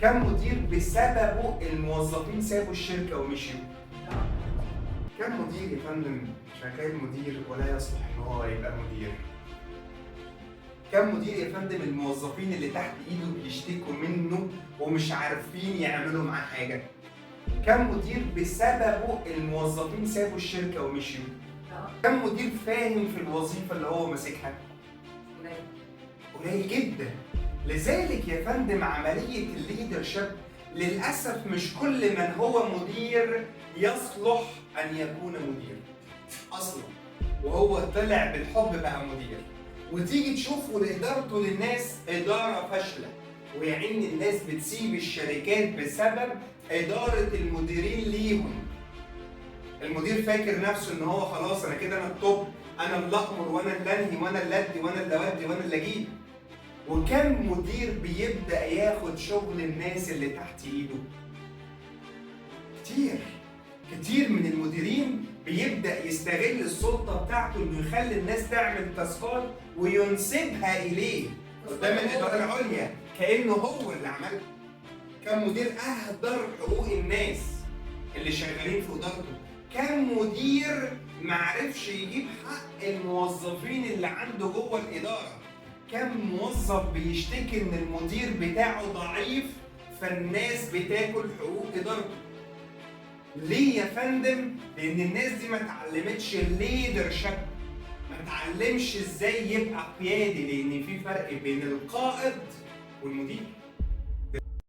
كم مدير بسببه الموظفين سابوا الشركة ومشيوا؟ كم مدير يا فندم شغال مدير ولا يصلح ان هو يبقى مدير؟ كم مدير يا فندم الموظفين اللي تحت ايده بيشتكوا منه ومش عارفين يعملوا معاه حاجة؟ كم مدير بسببه الموظفين سابوا الشركة ومشيوا؟ كم مدير فاهم في الوظيفة اللي هو ماسكها؟ قليل جدا. لذلك يا فندم عملية ال leadership للأسف مش كل من هو مدير يصلح أن يكون مدير أصلا، وهو طلع بالحب بقى مدير، وتيجي تشوفه لإدارته للناس إدارة فاشلة، ويا عيني الناس بتسيب الشركات بسبب إدارة المديرين ليهم. المدير فاكر نفسه ان هو خلاص انا كده انا ال top، انا اللي اامر وانا اللي انهي وانا اللي ادي وانا اللي اودي وانا اللي اجيب. وكم مدير بيبدا ياخد شغل الناس اللي تحت ايده؟ كتير كتير من المديرين بيبدا يستغل السلطة بتاعته انه يخلي الناس تعمل task ات وينسبها اليه قدام الادارة العليا كانه هو اللي عملها. كم مدير اهدر حقوق الناس اللي شغالين في ادارته؟ كم مدير معرفش يجيب حق الموظفين اللي عنده جوه الادارة؟ كم موظف بيشتكي ان المدير بتاعه ضعيف فالناس بتاكل حقوق ادارته؟ ليه يا فندم؟ لان الناس دي ما اتعلمتش ال leadership، ما اتعلمش ازاي يبقى قيادي، لان في فرق بين القائد والمدير.